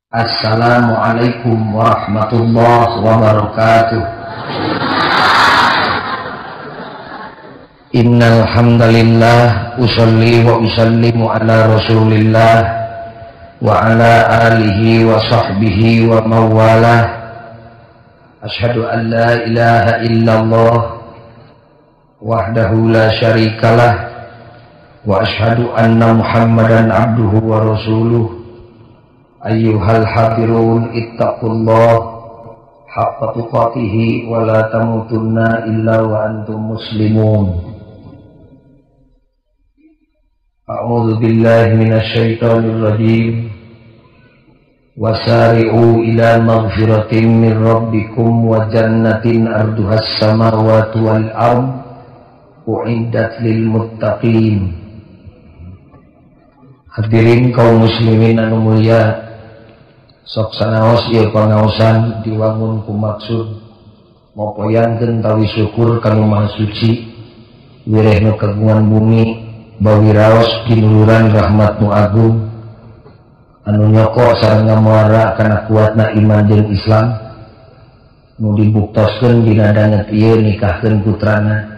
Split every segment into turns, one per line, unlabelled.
Assalamualaikum warahmatullahi wabarakatuh. Innal hamdalillah usalli wa usallimu ala Rasulillah wa ala alihi wa sahbihi wa mawalah. Asyhadu an la ilaha illallah wahdahu la syarikalah wa asyhadu anna Muhammadan abduhu wa rasuluh. Ayyuhal hadirun ittaqullah haqqa tuqatihi wa la tamutunna illa wa antum muslimun. A'udzu billahi minasyaitonir rajim. Wasari'u ila maghfiratin min rabbikum wa jannatin arduhas samawati wal ard uiddat lil muttaqin. Hadirin kaum muslimin anu mulia, sok sanaos ieu pangaosan diwangun ku maksud mopoyangkeun tawi syukur ka Nu Maha Suci, wireh nu kagungan bumi, bawiraos kinuluran rahmat nu agung anu nyoko sareng ngamuara kana kuatna iman jeung Islam nu dibuktoskeun dina danget ieu nikahkeun putrana.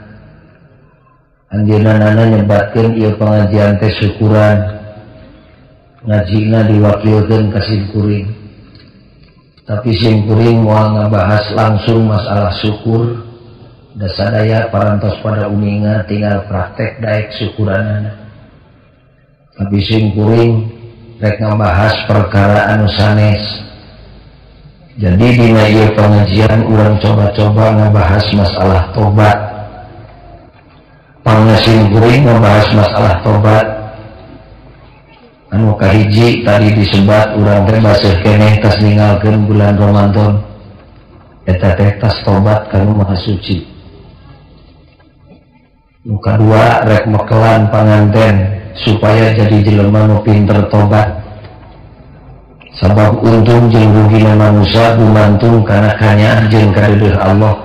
Anjeunna nyebatkeun ieu pangajian teh syukuran, ngajina diwakilkeun ka simkuring. Tapi simkuring moal ngabahas langsung masalah syukur. Dasadaya parantos pada uninga tinggal praktek daek syukuranana. Tapi simkuring rek ngabahas perkara anu sanes. Jadi dina ieu pengajian urang coba-coba ngabahas masalah tobat. Pangna simkuring ngabahas masalah tobat. Anu kahiji tadi disebat urang teh baseuh keneh tas ninggalkeun bulan Ramadan. Eta teh tas tobat ka Nu Maha Suci. Nu kadua rek mekelan panganten supaya jadi jelema nu pinter tobat. Sabab untung jeung rugina manusia gumantung kana kanyaah jeung kadeudeuh Allah.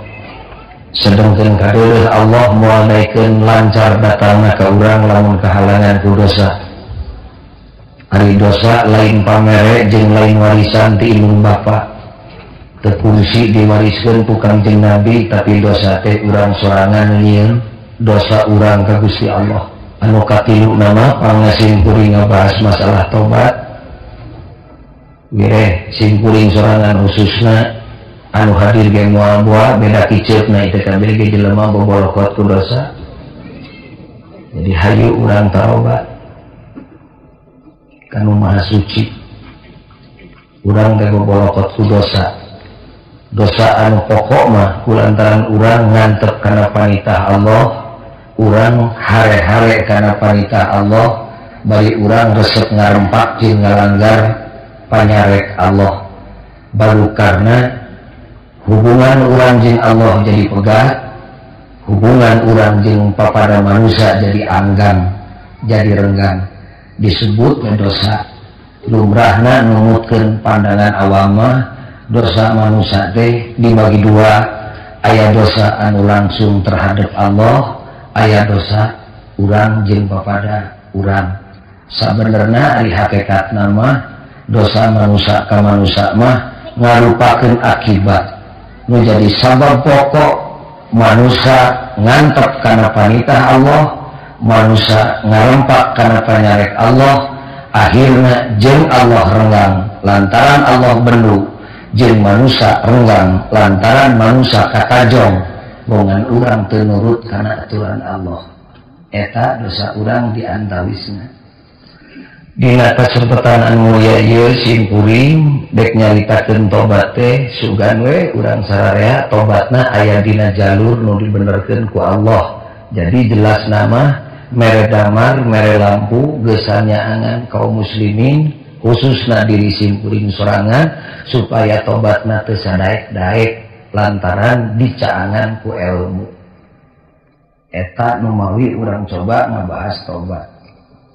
Sedengkeun kadeudeuh Allah moal naikeun lancar datangna ka urang lamun kahalangan ku dosa. Ari dosa lain pamere jeung lain warisan ti indung bapa. Teu kungsi diwariskeun ku Kangjeng Nabi, tapi dosa teh urang sorangan nyieun dosa urang ka Gusti Allah. Anu katilu nama pangasimkuring ngabahas masalah tobat. Wireh simkuring sorangan khususna anu hadir ge moal-moal beda kiceupna ieu teh kabeh ge jelema bobolokot ku dosa. Jadi hayu urang tarobat ka Nu Maha Suci. Urang teh bobolokot ku dosa. Dosa anu pokok mah kulantaran urang ngantep kana panitah Allah, urang hare-hare kana panitah Allah, bari urang resep ngarempak jeung ngalanggar panyarek Allah. Baru karena hubungan urang jeung Allah jadi pegat, hubungan urang jeung papada manusia jadi anggang, jadi renggang, disebut dosa. Lumrahna numutkeun pandangan awam mah dosa manusia teh dibagi dua, aya dosa anu langsung terhadap Allah, aya dosa urang jeung papada urang. Sabenerna ari hakikatna mah dosa manusia ka manusia mah ngarupakeun akibat nu jadi sabab pokok manusia ngantep kana panitah Allah, manusia ngarempak kana panyarek Allah, akhirna jeung Allah renggang lantaran Allah bendu, jeung manusia renggang lantaran manusia katajong bongan urang teu nurut kana aturan Allah. Eta dosa urang diantawisna. Dina kasempatan anu mulia ieu simkuring dek nyaritakeun tobat teh sugan we urang sararea tobatna aya dina jalur nu dibenerkeun ku Allah. Jadi jelas nama mere damar mere lampu geus nyaangan kaum muslimin khususna diri simkuring sorangan supaya tobatna teu sadaek-daek lantaran dicaangan ku ilmu. Eta nu mawi urang coba ngabahas tobat.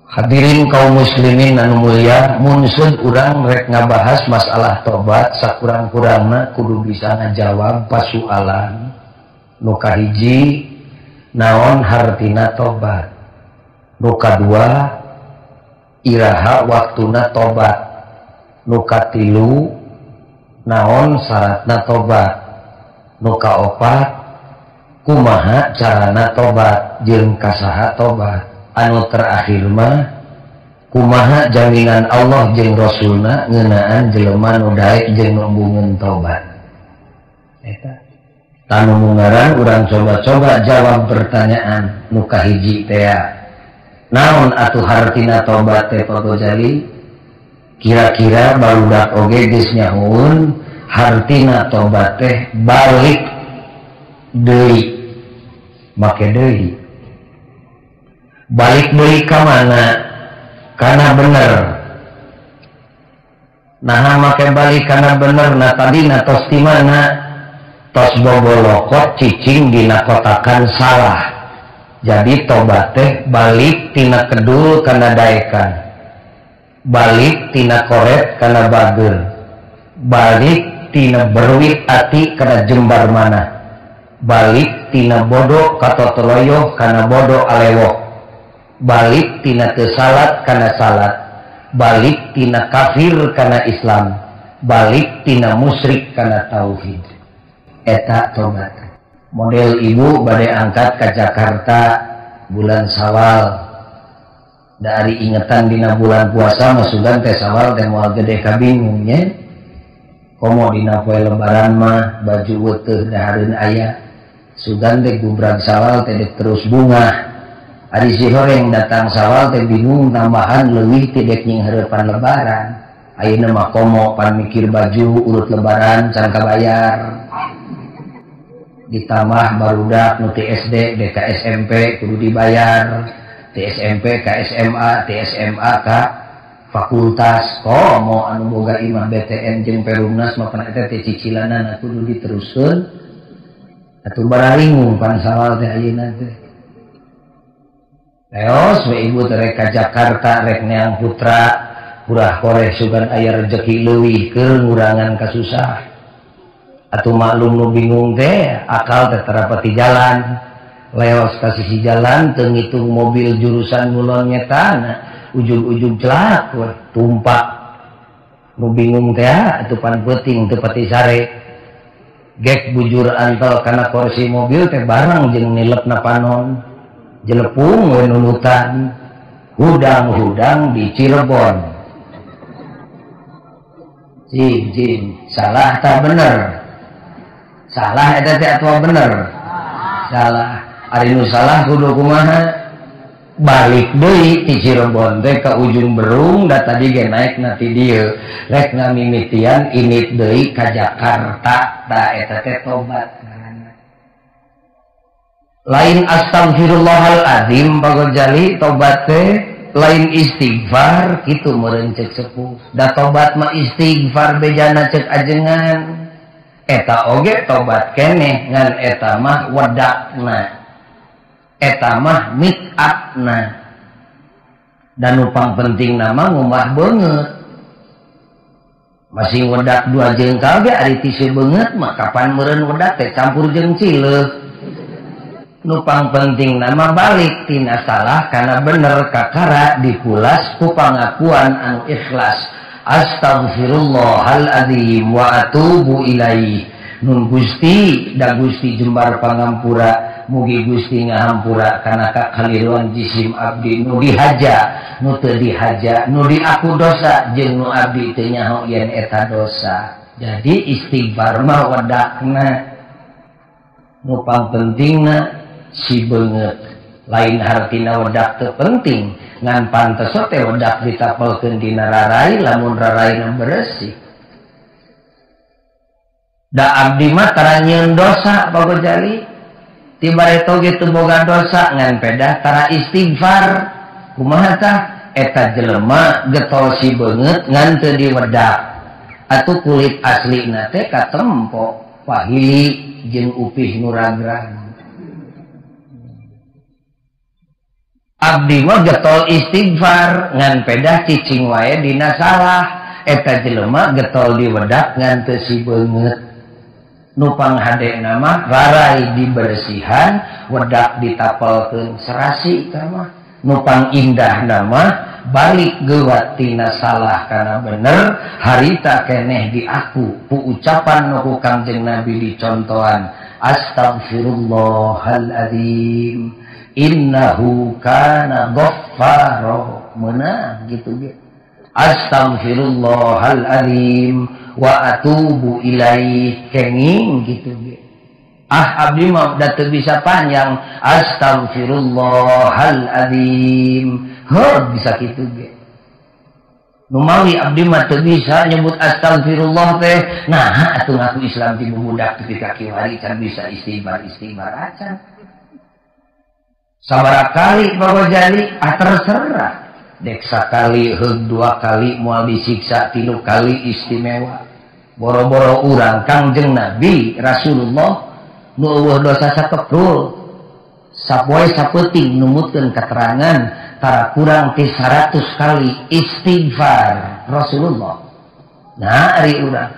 Hadirin kaum muslimin anu mulia, munsud urang rek ngabahas masalah tobat sakurang-kurangna kudu bisa ngajawab pasualan. Nu kahiji naon hartina tobat? Nu kadua iraha waktuna tobat? Nu katilu naon syaratna tobat. Nu kaopat kumaha carana tobat jeung kasaha tobat. Anu terakhir mah kumaha jaminan Allah jeung Rasulna ngeunaan jelema nu daek jeung nu tobat. Eta tanu mungaran urang coba-coba jawab pertanyaan nu kahiji tea. Naon atuh hartina tobat teh Pak Gozali? Kira-kira barudak oge geus nyahoeun hartina tobat teh balik deui. Make deui. Balik deui ka mana? Kana bener. Nah make balik kana bener na tadina tos di mana? Tos bobolokot cicing dina kotakan salah. Jadi tobat teh balik tina kedul kana daekan, balik tina koret kana bager, balik tina berwit ati kana jembar mana, balik tina bodoh katotoloyo kana bodoh alewok, balik tina teu salat kana salat, balik tina kafir kana Islam, balik tina musyrik kana tauhid. Eta tobat. Model ibu badai angkat ke Jakarta bulan Sawal. Dari ingetan dina bulan puasa masukan teh Sawal teh moal gede kabingungnya. Komo dina poe lebaran mah baju weteuh dahareun aya. Sugan teh gubrag Sawal teh dek terus bunga. Ari si horeng datang Sawal teh bingung tambahan leuwih ti dek nyinghareupan lebaran. Ayeuna mah komo pan mikir baju urut lebaran can kabayar. Ditambah barudak nu ti SD dek ka SMP kudu dibayar, ti SMP ka SMA, ti SMA ka fakultas. Komo anu boga imah BTN jeung Perumnas mah kana eta teh cicilanana kudu diteruskeun. Atuh bararingung pan Sawal teh ayeuna teh. Leos we ibu teh rek ka Jakarta rek neang putra kurah koreh sugan aya rejeki leuwih keur ngurangan kasusah. Atuh maklum nu bingung teh akal teh terapati jalan. Leos ka sisi jalan teu ngitung mobil jurusan ngulon ngetana ujug-ujug celak we tumpak. Nu bingung teh atuh pan peuting teu pati sare. Gek bujur antel kana kursi mobil teh barang jeung nilepna panon. Jelepung we nulutan. Hudang-hudang di Cirebon. Jing jing salah tak bener. Salah eta teh atuh bener. Salah. Ari nu salah kudu kumaha? Balik deui ti Cirebon teh ka Ujung Berung da tadi ge naekna ti dieu. Rek ngamimitian init deui ka Jakarta. Da eta teh tobat. Lain astagfirullahaladzim Pak Gozali tobat teh lain istighfar kitu meureun ceuk sepuh. Da tobat mah istighfar bejana ceuk ajengan. Eta oge tobat keneh ngan eta mah wedakna, eta mah make upna. Dan nu pang penting nama ngumah beungeut. Masih wedak dua jengkal ge ari tisu beungeut mah kapan meureun wedak teh campur jeung cileuh. Nu pang penting nama balik tina salah kana bener kakara dipulas ku pangakuan anu ikhlas. Astagfirullahaladzim wa atubu ilaih. Nun Gusti da Gusti jembar pangampura, mugi Gusti ngahampura kana kakaliruan jisim abdi nu dihaja, nu teu dihaja, nu diaku dosa jeung nu abdi teu nyaho yen eta dosa. Jadi istighfar mah wedakna. Nu pangpentingna si beungeut. Lain hartina wedak teu penting, ngan pantes teh wedak ditapelkeun dina rarai lamun raraina beresih. Da abdi mah tara nyieun dosa Pak Gozali. Ti bareto ge teu boga dosa ngan pedah tara istighfar. Kumaha tah? Eta jelema getol si beungeut ngan teu diwedak. Atuh kulit aslina teh katempo pahili jeung upih nu ragrag. Abdi mah getol istighfar ngan pedah cicing wae dina salah. Eta jelema getol diwedak ngan teu si beungeut. Nu panghadena mah rarai dibersihan, wedak ditapelkeun serasi tah mah. Nu pang indah nama balik geuwat tina salah kana bener harita keneh diaku ku ucapan nu ku Kangjeng Nabi dicontohan astaghfirullahaladzim innahu kana ghaffara meunang gitu ge astaghfirullahaladzim wa atubu ilaih kenging gitu ge. Ah abdi mah da teu bisa panjang astaghfirullahaladzim heuh bisa kitu ge. Nu mawi abdi mah teu bisa nyebut astaghfirullah teh nah atuh ngaku Islam ti budak tepi ka kiwari can bisa istighfar istighfar acan. Sabaraha kali Pak Ghazali ah terserah dek sakali heug dua kali moal disiksa tilu kali istimewa. Boro-boro urang Kangjeng Nabi Rasulullah nu eueuh dosa sakeprul sapoe sapeuting numutkeun keterangan tara kurang ti 100 kali istighfar Rasulullah. Nah ari urang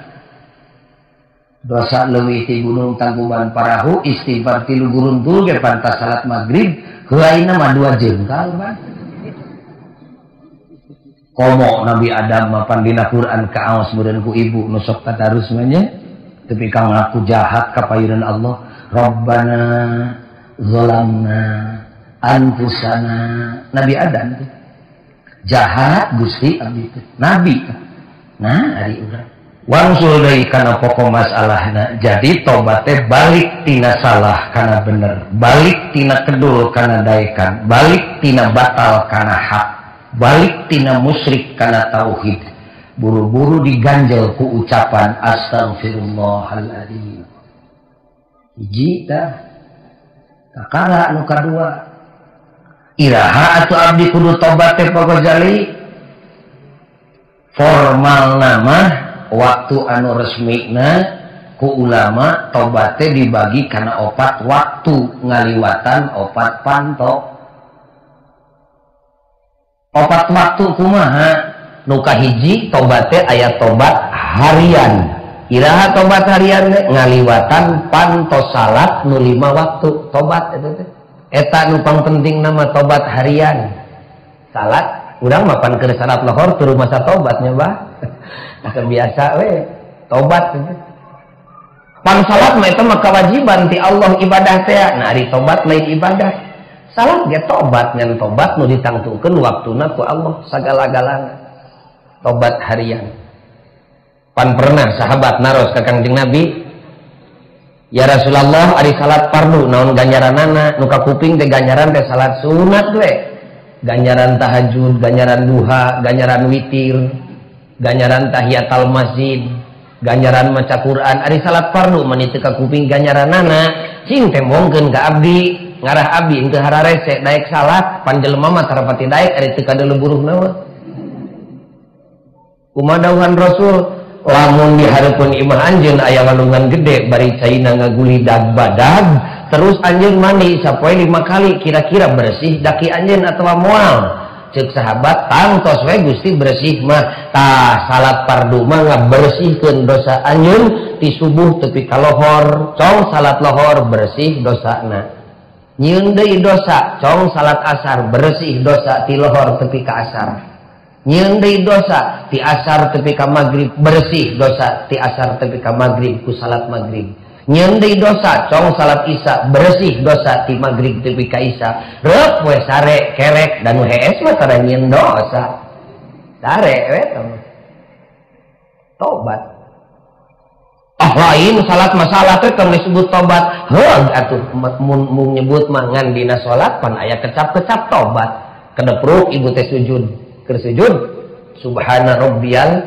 dosa leuwih ti gunung Tangkuban Parahu istighfar tilu guruntul ge pantas salat magrib heuaina mah 2 jengkal ban. Komo Nabi Adam mah pan dina Quran kaos meureun ku ibu nu sok tadarus mah nya tepi ka ngaku jahat ka payunan Allah. Rabbana zalamna anfusana. Nabi Adam tuh jahat Gusti abdi teh nabi. Nah ari urang wangsul deui kana pokok masalahna. Jadi tobat teh balik tina salah kana bener, balik tina kedul kana daekan, balik tina batal kana hak, balik tina musyrik kana tauhid. Buru-buru diganjel ku ucapan astaghfirullahaladzim. Hiji tah kakara anu kadua iraha atuh abdi kudu tobat teh Pak Ghazali formal nama waktu anu resmina ku ulama tobat teh dibagi kana opat waktu ngaliwatan opat panto. Opat waktu kumaha? Nu kahiji tobat teh aya tobat harian. Iraha tobat harian teh ngaliwatan panto salat nu 5 waktu tobat eta teh. Eta nu pangpenting nama tobat harian. Salat urang mah pan keur salat lohor turu masa tobatnya bah. Asa biasa we tobat teh. Pan salat mah eta mah kewajiban ti Allah ibadah teh. Nah ari tobat lain ibadah. Salat ge tobat ngan tobat nu ditangtukeun waktuna ku Allah sagala-galana. Tobat harian. Pan pernah sahabat naros ka Kangjeng Nabi, ya Rasulullah ari salat fardu naon ganjaranana? Nu kakuping teh ganjaran teh salat sunat we. Ganjaran tahajud, ganjaran duha, ganjaran witir, ganjaran tahiyatul masjid, ganjaran maca Quran. Ari salat fardu mah teu kakuping ganjaranana, cing tembongkeun ka abdi, ngarah abdi henteu hararese daek salat, pan jelema mah tarapati daek ari teu kadeuleu buruhna mah. Kumaha dawuhan Rasul, lamun di hareupeun imah anjeun aya walungan gede bari caina ngagulidag badag terus anjeun mandi sapoe 5 kali kira-kira bersih daki anjeun atawa moal. Ceuk sahabat tangtos we Gusti bersih mah. Tah salat fardu mah ngabersihkeun dosa anjeun ti subuh tepi ka lohor, cong salat lohor bersih dosana. Nyieun deui dosa cong salat asar bersih dosa ti lohor tepi ka asar. Nyieun deui dosa ti asar tepi ka magrib bersih dosa ti asar tepi ka magrib ku salat magrib. Nyieun deui dosa cong salat isya bersih dosa ti magrib tepi ka isya. Reup we sare kerek dan nu hees mah tara nyieun dosa. Sare we tobat. Ah lain salat masalah teh tong disebut tobat. Heuh atuh mun nyebut mah ngan dina salat pan aya kecap-kecap tobat. Kedepruk ibu teh sujud. Sujud subhana rabbiyal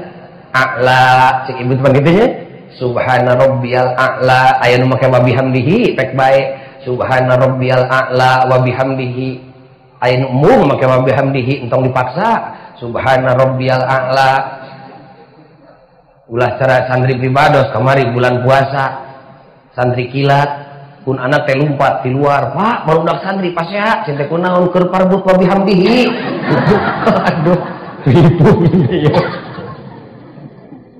a'la cek ibu teman kitu nya subhana rabbiyal a'la aya nu make wa bihamdihi pek bae subhana rabbiyal a'la wa bihamdihi aya nu mung make wa bihamdihi entong dipaksa subhana rabbiyal a'la. Ulah cara santri pribados kamari bulan puasa santri kilat pun anak teh lumpat di luar, Pak barudak santri pasea cing teh kunaon keur parbut wa bihamdihi. Aduh ribu ini ya.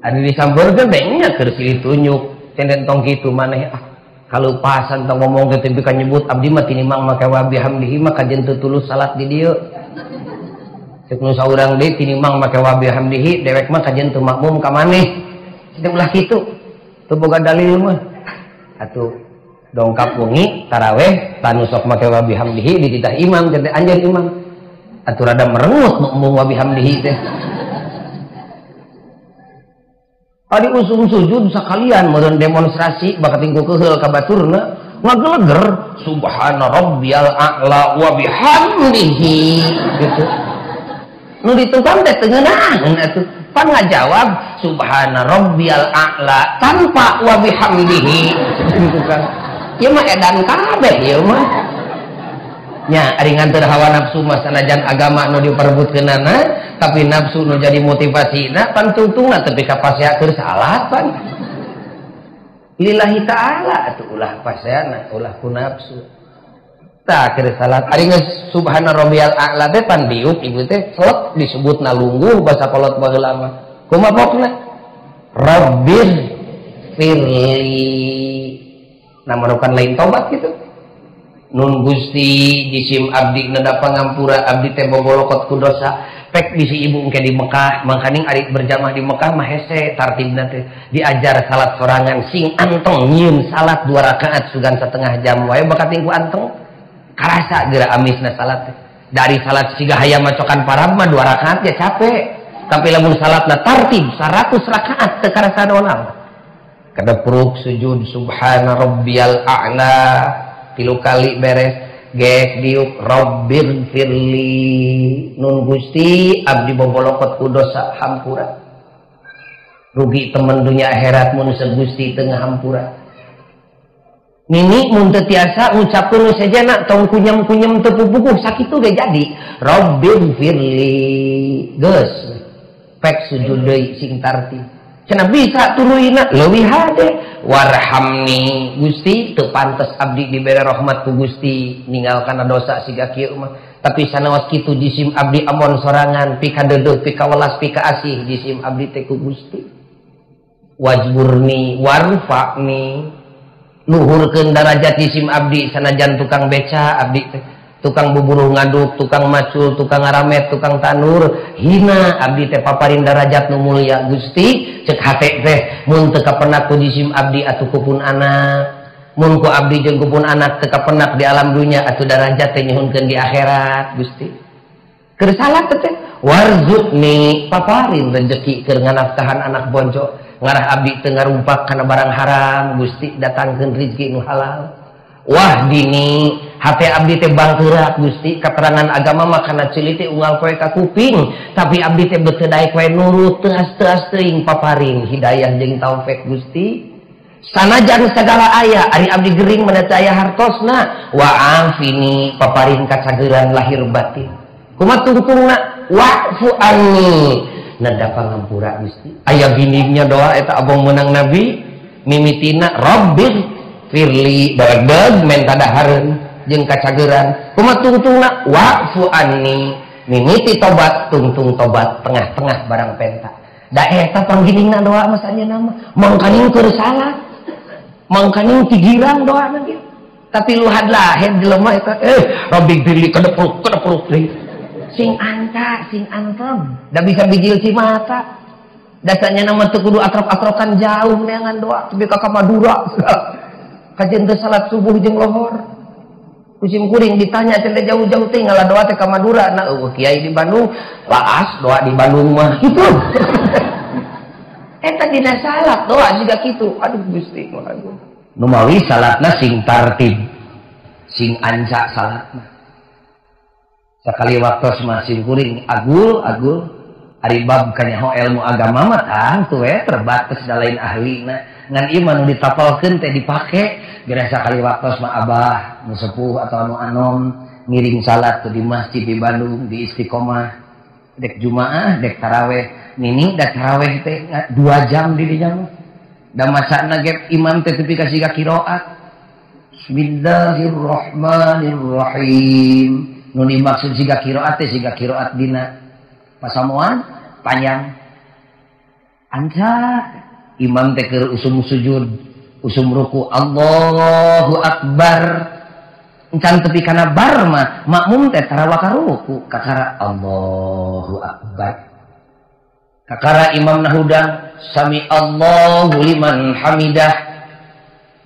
Anu disampeurkeun teh nya keur silih tunjuk cenden tong kitu maneh ah Kalupasan tong ngomong teh teu bika nyebut abdi mah tinimang make wa bihamdihi mah kajen teu tulus salat di dieu. Cek nu saurang deui tinimang make wa bihamdihi dewek mah kajen teu makmum ka maneh. Cenah ulah kitu. Teu boga dalil mah. Atuh dongkap wengi taraweh tanu sok make wa bihamdihi dititah imam teh anjeun imam. Atuh rada merengut makmum wa bihamdihi teh. Adi usum sujud sekalian meureun demonstrasi bakating ku keuheul ka baturna ngageleger subhana rabbiyal a'la wa bihamdihi gitu. Nu ditukang teh teu ngeunaheun atuh. Pan ngajawab subhana rabbiyal a'la tanpa wa bihamdihi. Tukang. Ieu mah edan kabeh ieu mah. Nya ari nganteur hawa nafsu mah sanajan agama nu diperebutkeunana tapi nafsu nu jadi motivasina pan tungtungna tepi ka pasea keur salat pan. Lillahi ta'ala atuh ulah paseana ulah ku nafsu. Tah keur salat ari geus subhana rabbiyal a'la teh pan diuk ibu teh selep disebutna lungguh basa kolot baheula mah. Kumaha pokna? Rabbir firli. Nah merupakan lain tobat gitu. Nun Gusti jisim abdi neda pangampura abdi teh bogolokot ku dosa pek bisi ibu engke di Mekah mangkaning ari berjamaah di Mekah mah hese tartibna teh diajar salat sorangan sing anteng nyieun salat 2 rakaat sugan setengah jam wae bakating ku anteng karasa geura amisna salat teh dari salat siga hayam macokan parab mah 2 rakaat ya capek tapi lamun salatna tartib 100 rakaat teu karasa naon kadepruk sujud subhana rabbiyal a'la 3 kali beres gek diuk rabbir firli nun Gusti abdi bobolokot ku dosa hampura rugi temen dunia akhirat mun Gusti teu ngahampura nini mun teu tiasa ngucapkeun nu sejana tong kunyem-kunyem teu pupukuh sakitu ge jadi rabbir firli geus pek sujud deui sing tartib cenah bisa turuyna leuwih hade warhamni Gusti teu pantes abdi dibere rahmat ku Gusti ninggalkan dosa siga kieu mah tapi sanaos kitu jisim abdi amon sorangan pika deudeuh pika welas pika asih jisim abdi teh ku Gusti wajburni warfa'ni luhurkeun darajat jisim abdi sanajan tukang beca abdi teh tukang buburuh ngaduk, tukang macul, tukang ngaramet, tukang tanur, hina abdi teh paparin darajat nu mulia Gusti, cek hate teh mun teu kapenak ku jisim abdi atuh kupun anak, mun ku abdi jeung kupun anak teu kapenak di alam dunya atuh darajat teh nyuhunkeun di akhirat Gusti. Keur salat teh warzuqni paparin rezeki keur nganafkahan anak bonjo, ngarah abdi teu ngarumpak kana barang haram Gusti datangkeun rezeki nu halal. Wah dini hati abdi teh bangkeurak Gusti keterangan agama mah kana ceuli teh unggal poe ka kuping tapi abdi teh beuteung daek we nurut teuas-teuas teuing paparing hidayah jeung taufik Gusti sanajan sagala aya ari abdi gering mah teu aya hartosna wa afini paparing kacageuran lahir batin kumaha tungtungna wa'fu anni nada pangampura Gusti aya giningnya doa eta abong meunang nabi mimitina rabbir firli baregdeg menta dahareun jeung kacageran kumaha tungtungna wa'fu anni mimiti tobat tungtung tobat tengah-tengah barang penta da eta pangginingna doa mah sanjeunna mah mangkaning keur salat mangkaning tigirang doana ge tapi luhad lahed jelema eta rabbi firli kadepruk kadepruk deui sing anta sing antem da bisa bijil cimata dasarnya nama teu kudu atrok-atrokan jauh neangan doa tepi ka Madura kajen teu salat subuh jeung lohor kusim kuring ditanya cenah jauh-jauh teh ngalah doa teh ka Madura nah eueuh kiai di Bandung laas doa di Bandung mah kitu eta dina salat doa jiga kitu aduh Gusti mah aduh nu mawi salatna sing tartib sing anca salatna sakali waktos mah sim kuring agul agul ari bab kanyaho ilmu agama mah tangtu we terbatas da lain ahlina ngan ieu mah nu ditapalkeun teh dipake geura sakali waktos mah abah nu sepuh atau anu anom ngiring salat di masjid di Bandung di Istiqomah dek Jumaah dek taraweh nini da taraweh teh 2 jam di dinya mah da masana ge imam teh tepi ka siga qiraat Bismillahirrahmanirrahim nu dimaksud siga qiraat teh siga qiraat dina pasamuan panjang anca imam teh keur usum sujud Usum ruku Allahu Akbar. Encan tepi kana bar mah makmum teh tara wakaruku kakara Allahu Akbar. Kakara imam nahudang sami Allahu liman hamidah.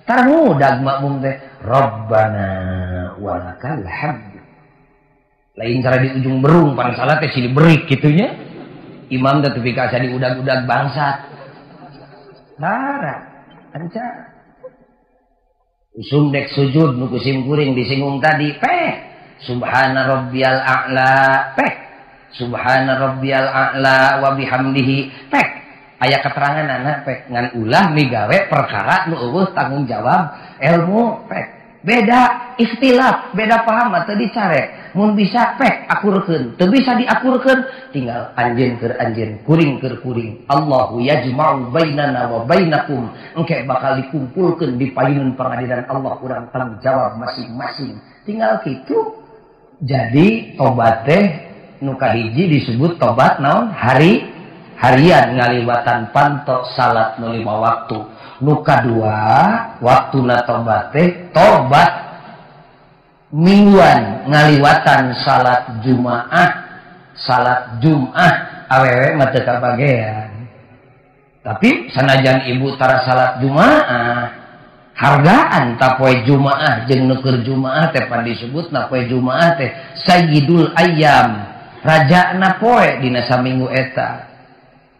Tara ngudag makmum teh Rabbana walakal hamd. Lain cara di ujung berung pan salat teh silih berik kitunya. Imam teh tepi ka asa diudag-udag bangsat. Tara encan. Usum dek sujud nu ku sim kuring disinggung tadi peh subhana rabbiyal a'la peh subhana rabbiyal a'la wa bihamdihi peh aya keterangan anak peh ngan ulah migawe perkara nu eueuh tanggung jawab ilmu peh beda ikhtilaf beda paham teu dicarek mun bisa peh akurkeun teu bisa diakurkeun tinggal anjeun keur anjeun kuring keur kuring. Allahu yajma'u bainana wa bainakum engke bakal dikumpulkeun di payunun pengadilan Allah urang tanggung jawab masing-masing tinggal kitu. Jadi tobat teh nu kahiji disebut tobat naon hari harian ngaliwatan panto salat nu 5 waktu. Nu kadua waktuna tobat teh tobat mingguan ngaliwatan salat Jumaah. Salat Jumaah awewe mah teu kabagean. Tapi sanajan ibu tara salat Jumaah hargaan ta poe Jumaah jeung nu keur Jumaah teh pan disebutna poe Jumaah teh sayyidul ayyam, rajana poe dina saminggu eta.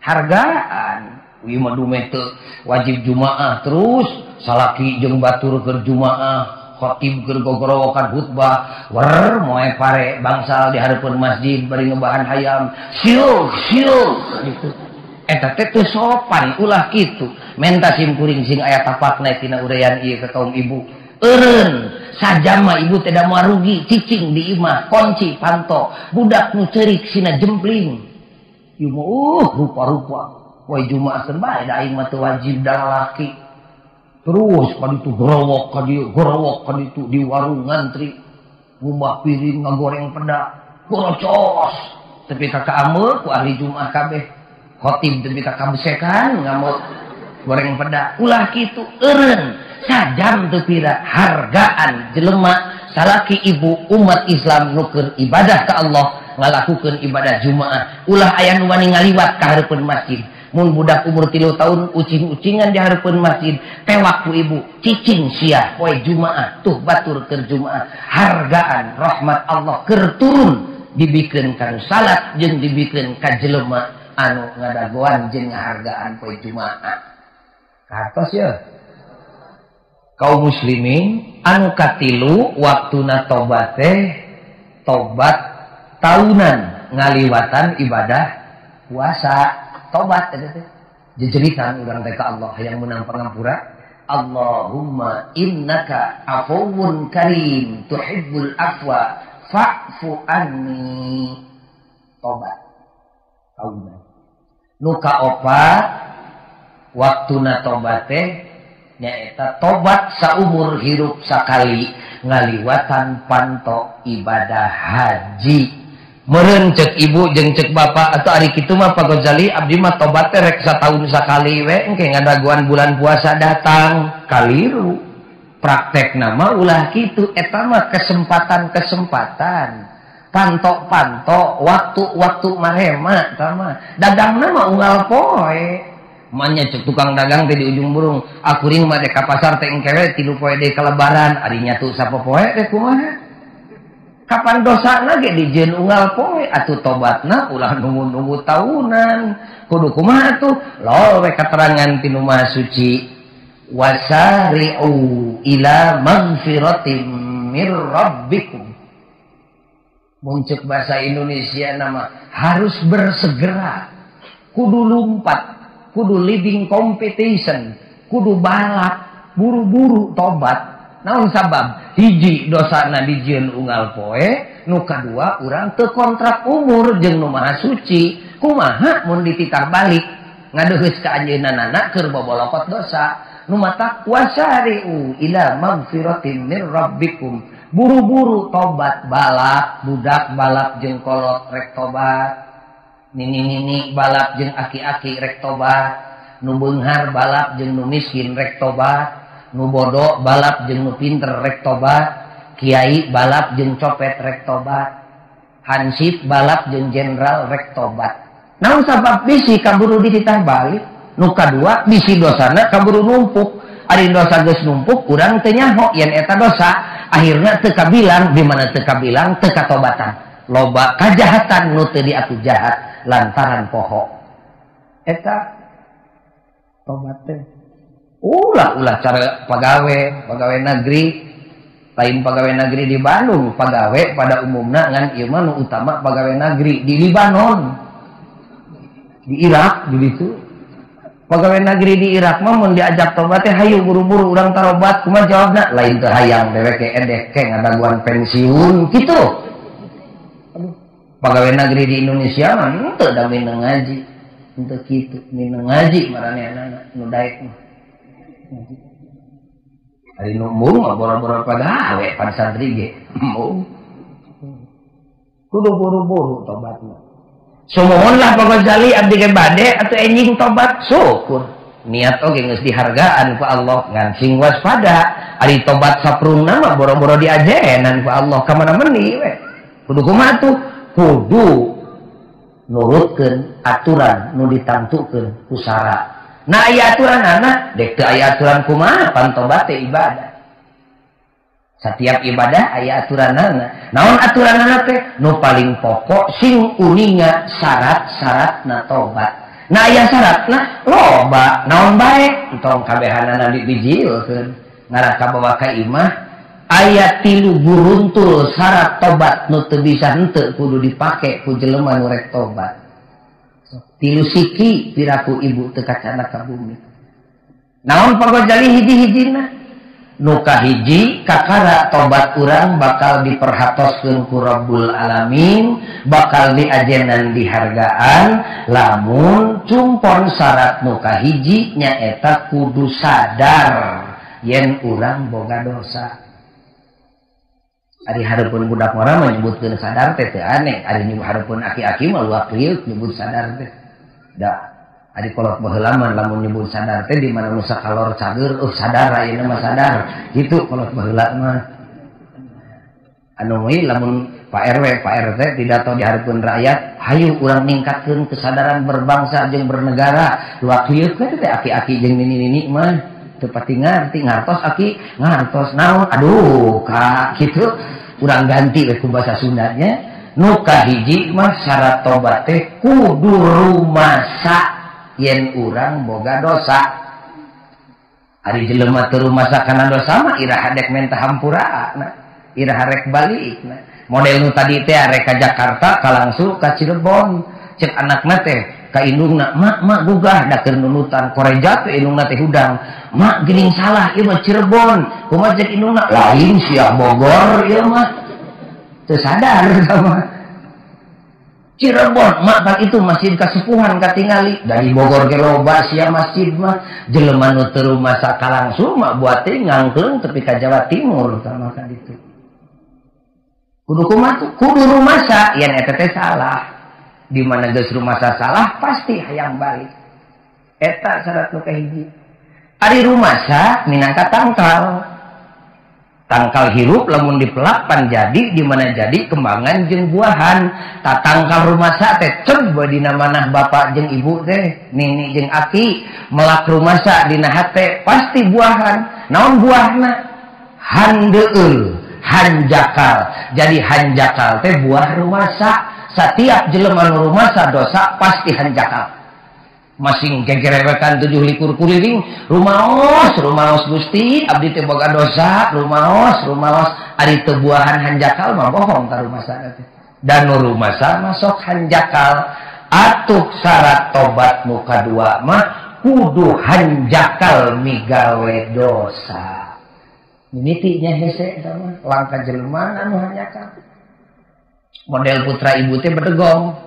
Hargaan ieu mah dumeh teu wajib Jumaah terus salaki jeung batur keur Jumaah khotib keur gogorowokan khutbah wer moe pare bangsal di hareupeun masjid bari ngebahan hayam siuk siuk gitu. Eta teh teu sopan ulah kitu. Menta sim kuring sing aya tapakna tina uraian ieu ka kaum ibu. Eureun sajam mah ibu teh da moal rugi cicing di imah kunci panto budak nu ceurik sina jempling. Ieu mah rupa-rupa poe Jumaah keun bae da aing mah teu wajib da lalaki. Terus kaditu gerowok kadieu gerowok kaditu di warung ngantri ngumbah piring ngagoreng peda gorocos tepi ka kaameu ku ahli Jumaah kabeh khotib tepi ka kabesekan ngamuk goreng peda ulah kitu eureun sajam teu pira hargaan jelema salaki ibu umat Islam nu keur ibadah ka Allah ngalakukeun ibadah Jumaah ulah aya nu wani ngaliwat ka hareupeun masjid. Mun budak umur 3 tahun ucing-ucingan di hareupeun masjid tewak ku ibu cicing sia poe Jumaah tuh batur keur Jumaah hargaan rahmat Allah keur turun dibikeun ka nu salat jeung dibikeun ka jelema anu ngadagoan jeung ngahargaan poe Jumaah. Katos ya kaum muslimin anu katilu waktuna tobat teh tobat tahunan ngaliwatan ibadah puasa. Tobat eta teh jejeritan urang teh ka Allah hayang meunang pangampura. Allahumma innaka afuwun karim tuhibbul afwa fa'fu anni. Tobat tahunan. Nu kaopat waktuna tobat teh nyaeta tobat saumur hirup sakali ngaliwatan panto ibadah haji. Meureun cek ibu jeung cek bapak atau ari kitu mah Pak Gozali abdi mah tobat teh rek sataun sakali we engke ngadaguan bulan puasa datang kaliru. Praktekna mah ulah kitu eta mah kesempatan-kesempatan panto-panto waktu-waktu marema eta mah dagangna mah unggal poe. Manya cek tukang dagang teh di ujung burung akuring mah teh ka pasar teh engke we 3 poe deui ka lebaran ari nyatu sapopoe teh kumaha. Kapan dosana ge dijieun unggal poe atuh tobatna ulah nunggu-nunggu tahunan kudu kumaha atuh lol we katerangan ti nu Maha Suci wasari'u ila magfiratim mir rabbikum. Mun ceuk bahasa Indonesia nama harus bersegera kudu lumpat kudu leading competition kudu balap buru-buru tobat. Naon sabab hiji dosana dijieun unggal poe nu kadua urang teu kontrak umur jeung nu Maha Suci kumaha mun dititah balik ngadeuheus ka anjeunna keur bobolokot dosa nu matak wasari'u ila magfiratin mir rabbikum buru-buru tobat balap budak balap jeung kolot rek tobat nini-nini balap jeung aki-aki rek tobat nu beunghar balap jeung nu miskin rek tobat. Nu bodoh balap jeung nu pinter rek tobat, kiai balap jeung copet rek tobat, hansip balap jeung jenderal rek tobat. Naon sabab bisi kaburu dititah balik, nu kadua bisi dosana kaburu numpuk. Ari dosa geus numpuk urang teu nyaho yen eta dosa, akhirna teu kabilang, di mana teu kabilang teu katobatan. Loba kajahatan nu teu diaku jahat lantaran poho. Eta tobat teh. Ulah cara pagawe negeri, lain pagawe negeri di Bandung, pagawe pada umumna ngan ieu mah nu utama pagawe negeri di Libanon, di Irak di ditu. Pagawe negeri di Irak mah mun diajak tobat teh hayu buru-buru urang tarobat, kumaha jawabna? Lain teu hayang dewek ge edeh ke ngadaguan pensiun kitu. Aduh, pagawe negeri di Indonesia mah henteu da mineng ngaji. Henteu kitu, mineng ngaji maranehanana nu daek mah. Ari nu embung mah boro-boro pagawe pan santri ge embung. Kudu buru-buru tobatna. Sumuhunlah Pak Ghazali abdi ge bade atuh enjing tobat syukur. Niat oge geus dihargaan ku Allah ngan sing waspada. Ari tobat saprungna mah boro-boro diajenan ku Allah ka mana meuni we. Kudu kumaha tuh? Kudu nurutkeun aturan nu ditangtukeun ku sara. Nah aya aturanana dek teu aya aturan kumaha pan tobat teh ibadah. Setiap ibadah aya aturanana. Naon aturanana teh? Nu paling pokok sing uninga syarat-syaratna tobat. Nah aya syaratna loba, naon bae entong kabehanana dibijilkeun. Ngarah kabawa ka imah aya 3 buruntul syarat tobat nu teu bisa henteu kudu dipake ku jelema nu rek tobat. 3 siki piraku ibu teu kacana ka bumi. Naon Pak Ghazali hiji-hijina? Nu kahiji kakara tobat urang bakal diperhatoskeun ku Rabbul Alamin, bakal diajenan dihargaan lamun cumpon syarat nu kahiji nyaeta kudu sadar yen urang boga dosa. Ari hareupeun budak ngora mah nyebutkeun sadar teh teu aneh, ari hareupeun aki-aki mah luak liuk nyebut sadar teh. Da ari kolot baheula mah lamun nyebut sadar teh di mana nu sakalor cager, sadar ayeuna mah sadar. Kitu kolot baheula mah. Anu we lamun Pak RW, Pak RT pidato di hareupeun rakyat, hayu urang ningkatkeun kesadaran berbangsa jeung bernegara. Luak liuk we teh aki-aki jeung nini-nini mah teu pati ngarti, ngartos aki, ngartos naon? Aduh, ka kitu urang ganti we ku bahasa Sundanya. Nu kahiji mah syarat tobat teh kudu rumasa yen urang boga dosa. Ari jelema teu rumasa kana dosa mah iraha dek menta hampura na, iraha rek balik na. Model nu tadi teh arek ka Jakarta ka langsung ka Cirebon, cek anakna teh ka indungna, "Mak, mak gugah da keur nunutan koreja teh indungna teh hudang. Mak geuning salah ieu mah Cirebon." Kumaha cek indungna? "Lain sia Bogor ieu mah." Teu sadar sama. Cirebon, mak kan itu masjid kasepuhan katingali dari Bogor ke loba sia masjid mah jelema nu teu rumasa kalangsung mah buat teh ngangkeung tepi ka Jawa Timur sama ka ditu. Kudu kumaha tuh? Kudu rumasa yen eta teh salah. Di mana geus rumasa salah pasti hayang balik. Eta syarat nu kahiji. Ari rumasa minangka tangkal. Tangkal hirup lamun dipelak pan jadi di mana jadi kembangan jeung buahan. Tatangkal rumasa teh ceb dina manah bapak jeung ibu teh, nini jeung aki, melak rumasa dina hate pasti buahan. Naon buahna? Handeueul, hanjakal. Jadi hanjakal teh buah rumasa. Setiap jelema nu rumasa dosa pasti hanjakal. Masing gegerewekan 7 likur kuliling, rumaos, rumaos Gusti, abdi teh boga dosa, rumaos, rumaos, ari teu buahan hanjakal mah bohong ka rumasa teh. Dan nu rumasa masuk hanjakal. Atuh syarat tobat nu kadua mah kudu hanjakal migawe dosa. Mimitinya hese eta mah langka jelema anu hanjakal. Model putra ibu teh bedegong.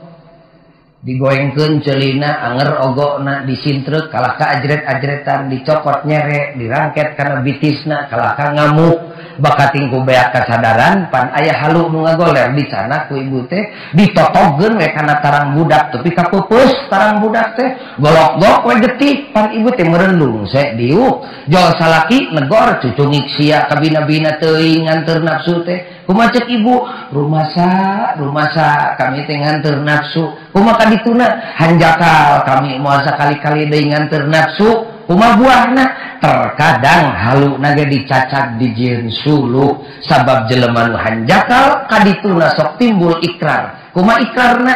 Digoengkeun celina anger ogokna disintrek kalah ka ajret-ajretan dicokot nyere dirangket kana bitisna kalah ka ngamuk Bakating ku beak kasadaran pan aya halu nu ngagoler dicana ku ibu teh ditotogeun we kana tarang budak tepi ka peupeus tarang budak teh golok-golok we getih pan ibu teh merendung se diuk jol salaki negor cucungik sia kabina-bina teuing nganteur nafsu teh kumaha ceuk ibu rumasa rumasa kami teh nganteur nafsu kumaha kadituna hanjakal kami moal sakali-kali deui nganteur nafsu kumaha buahna terkadang haluna ge dicacat dijieun suluh sabab jelema nu hanjakal kadituna sok timbul ikrar kumaha ikrarna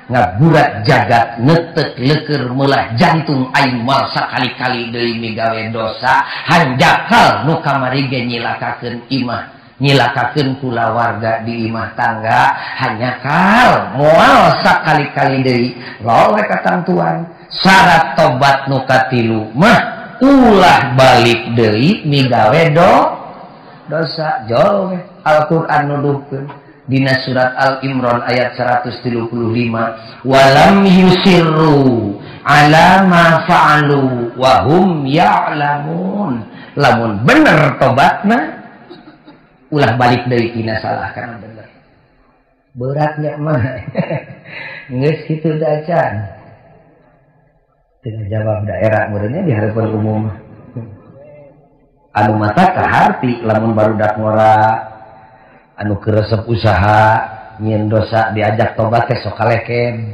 ngagurat jagat neuteuk leukeur meulah jantung aing moal sakali-kali deui migawe dosa hanjakal nu kamari ge nyilakakeun imah nyilakakeun kulawarga di imah tangga hanjakal moal sakali-kali deui lawe katangtuan syarat tobat nu katilu mah ulah balik deui migawe dosa jol Al-Qur'an nuduhkeun dina surat Al-Imran ayat 135 walam yusirru ala ma fa'alu wa hum ya'lamun lamun bener tobatna ulah balik deui tina salah kana bener beratnya mah geus kitu da can dengan jawab daerah meureunnya di harapan umum anu mata kaharti lamun barudak ngora anu keresep usaha nyieun dosa diajak tobat teh sok kaleken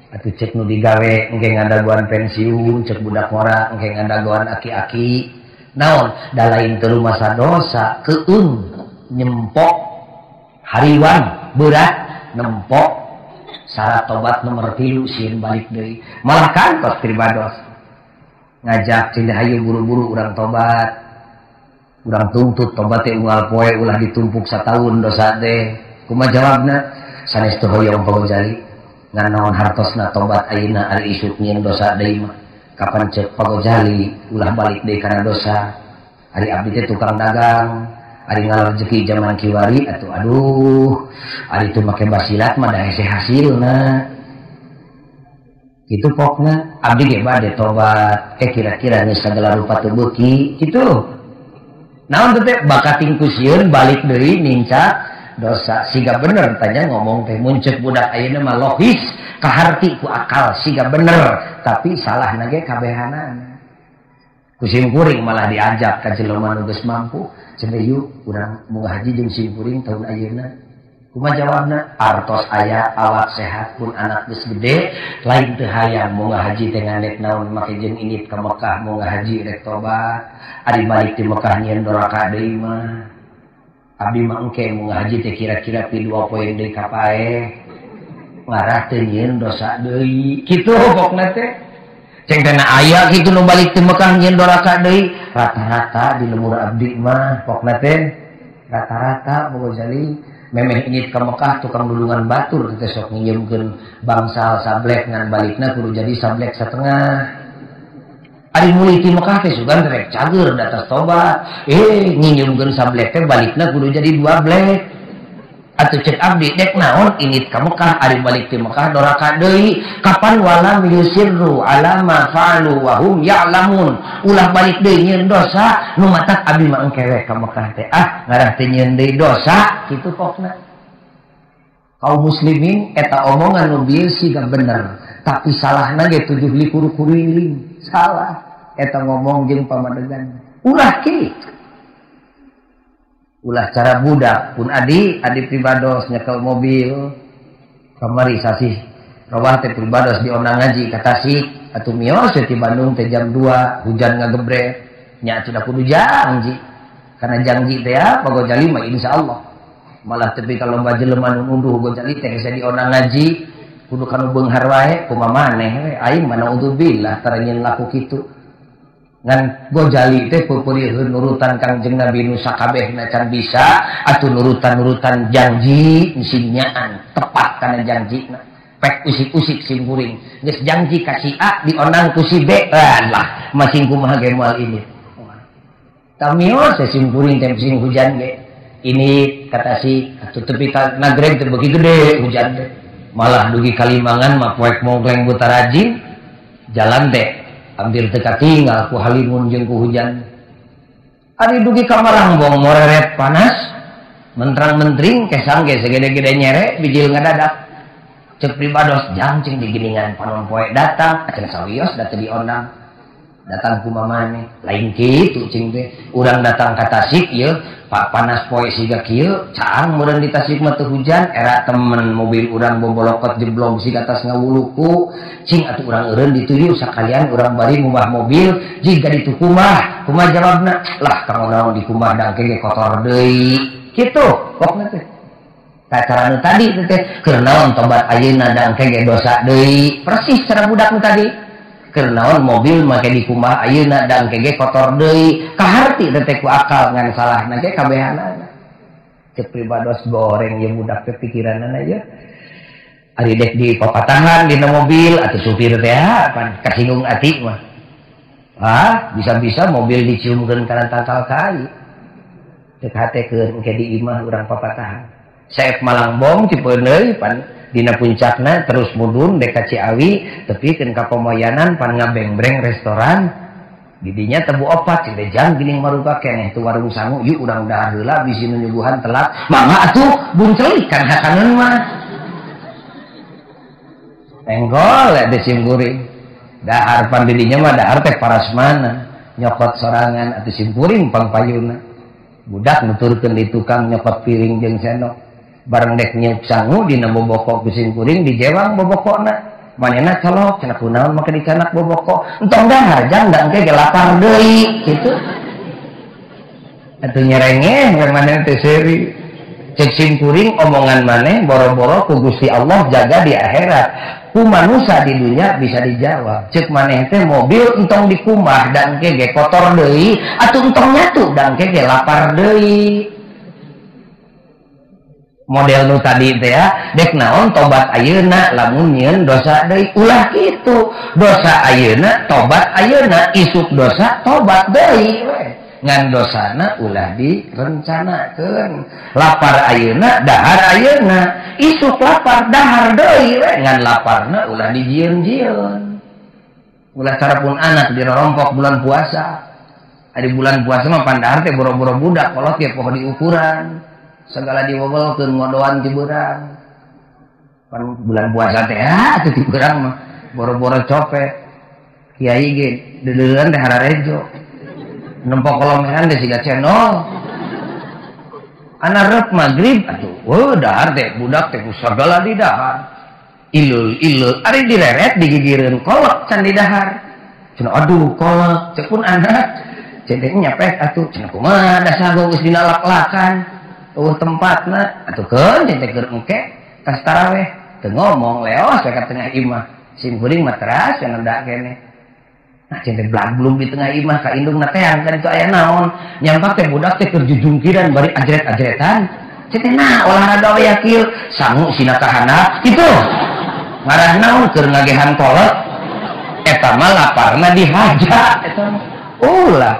atuh ceuk nu digawe engke ngadagoan pensiun ceuk budak ngora engke ngadagoan aki-aki naon da lain teu rumasa dosa keung nyempok hariwang berat nempok syarat tobat nomor 3 sieun balik deui malah kan kos pribados ngajak cenah hayu buru-buru urang tobat urang tuntut tobat teh unggal poe ulah ditumpuk sataun dosa teh kumaha jawabna sanes teu hoyong Pagojali ngan naon hartosna tobat ayeuna ari isuk nyieun dosa deui mah kapan ceuk Pagojali ulah balik deui kana dosa ari abdi teh tukang dagang ari ngalar rezeki zaman kiwari atuh aduh ari teu make basilat mah da hese hasilna kitu pokna abdi ge bade tobat kira-kira geus sagala rupa teu beuki kitu naon teh bakating ku sieun balik deui nincak dosa siga bener tanya ngomong teh mun ceuk budak ayeuna mah logis kaharti ku akal siga bener tapi salahna ge kabehanana ku simkuring malah diajak ka jelema nu geus mampu cenah yuk urang munggah haji jeung simkuring tahun ayeuna kumaha jawabna artos aya awak sehat pun anak geus gede lain teu hayang munggah haji teh nganet naon make jeung indit ka Mekah munggah haji rek tobat ari balik ti Mekah nyieun doraka deui mah abdi mah engke munggah haji teh kira-kira pi 2 poe deui ka paeh ngarah teu nyieun dosa deui kitu pokna teh ceng teh na aya kitu nu balik ti Mekah nyieun doraka deui rata-rata di lemur abdi mah pokna teh rata-rata Pagojali memeh indit ka Mekah tukang dulungan batur teh sok nginjeumkeun bangsal sablek ngan balikna kudu jadi sablek satengah ari mulih ti Mekah teh sugan rek cager da atas tobat nginjeumkeun sablek teh balikna kudu jadi 2 blek atuh ceuk abdi dek naon indit ka Mekah ari balik ti Mekah doraka deui kapan walam yusirru ala ma fa'alu wa hum ya'lamun ulah balik deui nyieun dosa nu matak abdi mah engke we ka Mekah teh ah ngarah teh nyieun deui dosa kitu pokna kaum muslimin eta omongan nu bieu siga bener tapi salahna ge 27 kuriling salah eta ngomong jeung pamadegan ulah kitu ulah cara budak pun adi adi pribados nyekel mobil kamari sasih robah teh pribados diondang ngaji ka Tasik atuh mios ti Bandung teh jam 2 hujan ngagebret nya atuh kudu janji karena janji teh ya Pagojali mah insyaallah malah tepi ka lomba jelema nu nunduh Gojali teh hese diondang ngaji kudu kanu beunghar wae kumaha maneh we aing mah naudzubillah tara nyeun laku kitu ngan Gojali teh peupeurieun nurutan Kangjeng Nabi nu sakabehna can bisa atuh nurutan-nurutan janji sinyaan tepat kana janjina pek usik-usik simkuring geus janji ka si A diondang ku si B lah masing kumaha ge moal ini tamios simkuring teh sing hujan ge ini kata si atuh tepi ka nagreg teh beuki gede hujan teh malah dugi kalimangan mah poek mogleng buta rajin jalan teh hampir teka tinggal ku halimun jeung ku hujan. Ari dugi ka Marangbong moreret panas mentrang-mentring kesang ge segede-gede nyere bijil ngadadak. Cek pribados jang cing diginingan panon poe datang acan sawios da teu diondang. Datang ku mamane lain kitu cing teh urang datang ka Tasik ieu pak panas poe siga kieu caang meureun di Tasik mah teu hujan era temen mobil urang bobolokot jeblog siga atas ngawuluku cing atuh urang eureun dituyu sakalian urang bari ngubah mobil jiga ditu kumaha kumaha jawabna lah kang naon di kumaha dangke ge kotor deui kitu pokna teh cara nu tadi teh keur naon tobat ayeuna dangke ge dosa deui persis cara budak nu tadi keur naon mobil make di kumaha ayeuna dangke ge kotor deui kaharti teh ku akal ngan salahna ge kabehanana cek pribados goreng ieu budak teh pikiranana ieu ari dek di papatahan dina mobil atuh supir teh pan kasinggung ati mah ah bisa-bisa mobil diciumkeun kana tangkal kai cek hate keur engke di imah urang papatahan saep Malangbong cipeuneuy pan dina puncakna terus mudun dek ka Ciawi tepikeun ka Pamoyanan pan ngabengbreng restoran didinya tebu opat cing jang geuning maruga keneh tu warung sangu yuk urang dahar heula bisi nu nyuguhan telat mangga atuh buncelik kan hakaneun mah tenggol de sim kuring dahar pan didinya mah dahar teh parasmana nyokot sorangan atuh sim kuring pangpayuna budak nuturkeun di tukang nyokot piring jeung sendok bareng dek nyiup sangu dina boboko ku sim kuring dijewang bobokona manehna colok cenah kunaon make dicanak boboko entong dahar jang da engke ge lapar deui kitu atuh nyerengeh we manehna teh seuri cek sim kuring omongan maneh boro-boro ku Gusti Allah jaga di akhirat ku manusia di dunia bisa dijawab cek maneh teh mobil entong dikumbah da engke ge kotor deui atuh entong nyatu da engke ge lapar deui model nu tadi teh ya dek naon tobat ayeuna lamun nyieun dosa deui ulah kitu dosa ayeuna tobat ayeuna isuk dosa tobat deui we ngan dosana ulah direncanakeun lapar ayeuna dahar ayeuna isuk lapar dahar deui we ngan laparna ulah dijieun-jieun ulah cara pun anak dirorompok bulan puasa ari bulan puasa mah pandahar teh boro-boro budak kolot ge poho diukuran segala diwewelkeun ngodoan ti beurang pan bulan puasa teh atuh ti beurang mah boro-boro copet kiai ge deudeuleun teh hararejo nempok kolomean teh siga cendol ana rep magrib atuh weuh dahar teh budak teh ku sagala di dahar ilul-ilul ari direret digigireun kolot can di dahar cenah aduh kolot cek pun anak cek teh nyapet atuh cenah kumaha da sago geus dina lak-lakan eueuh tempatna atuh keun teh keur engke tas taraweh teu ngomong leos we ka tengah imah sim kuring mah teras we nenda keneh nah cing teh blak-blum di tengah imah ka indungna teang kan itu aya naon nyampak teh budak teh keur jujungkiran bari ajret-ajretan cing teh nah olahraga we kieu sangu sina ka handap kitu ngarah naon keur ngagehan kolot eta mah laparna dihaja eta mah ulah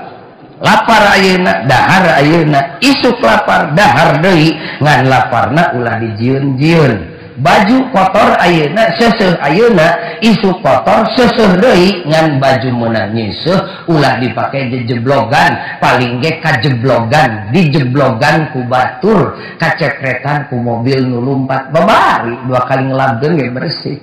lapar ayeuna dahar ayeuna isuk lapar dahar deui ngan laparna ulah dijieun-jieun baju kotor ayeuna seuseuh ayeuna isuk kotor seuseuh deui ngan baju meunang nyeuseuh ulah dipake jejeblogan paling ge kajeblogan dijeblogan ku batur kacepretan ku mobil nu lumpat babari dua kali ngelabkeun ge bersih.